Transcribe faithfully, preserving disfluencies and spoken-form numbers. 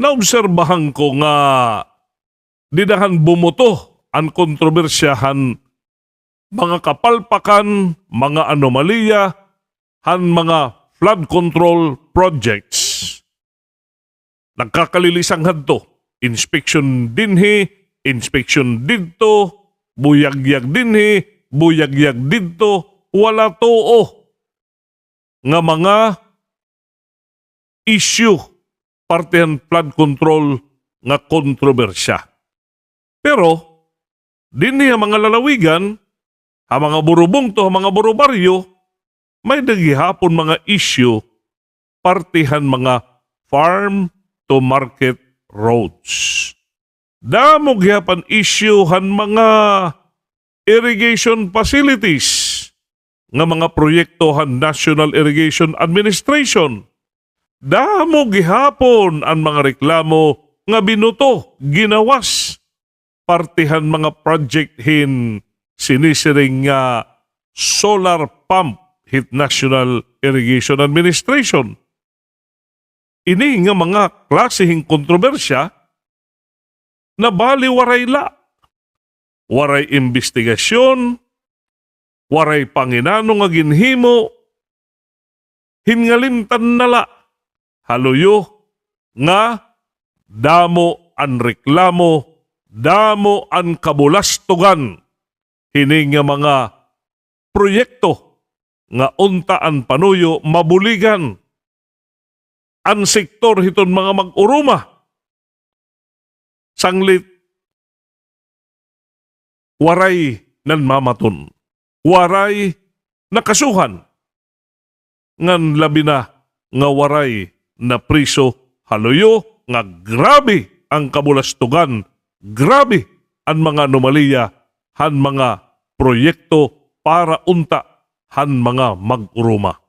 naobserbahan ko nga dida han bumuto an kontrobersya han mga kapalpakan, mga anomalya han mga flood control projects. Nagkakalilisang hadto, inspeksyon dinhi, inspeksyon didto, buyagyag dinhi, buyagyag didto, wala tuo nga mga issue parte han flood control nga kontrobersya. Pero dinhi ha mga lalawigan, ha mga burubungto, ha mga burubaryo, may-ada gihapon mga issue parte han mga farm to market roads. Damo gihap an issue han mga irrigation facilities nga mga proyekto han National Irrigation Administration. Damo gihapon an mga reklamo nga binuto, ginawas, parte han mga project hin sinisiring nga solar pump hit National Irrigation Administration. Ini nga mga klase hin kontrobersya, nabali waray la, waray imbestigasyon, waray panginano nga ginhimo, hingalimtan na la ha luyo nga damo an reklamo, damo an kabulastugan hini nga mga proyekto nga unta an panuyo mabuligan an sektor hiton mga mag-uruma. Sanglit, waray nanmamaton, waray nakasuhan, ngan labi na nga waray napriso ha luyo nga grabe an kabulastugan, grabe an mga anomalya han mga proyekto para unta han mga mag-uruma.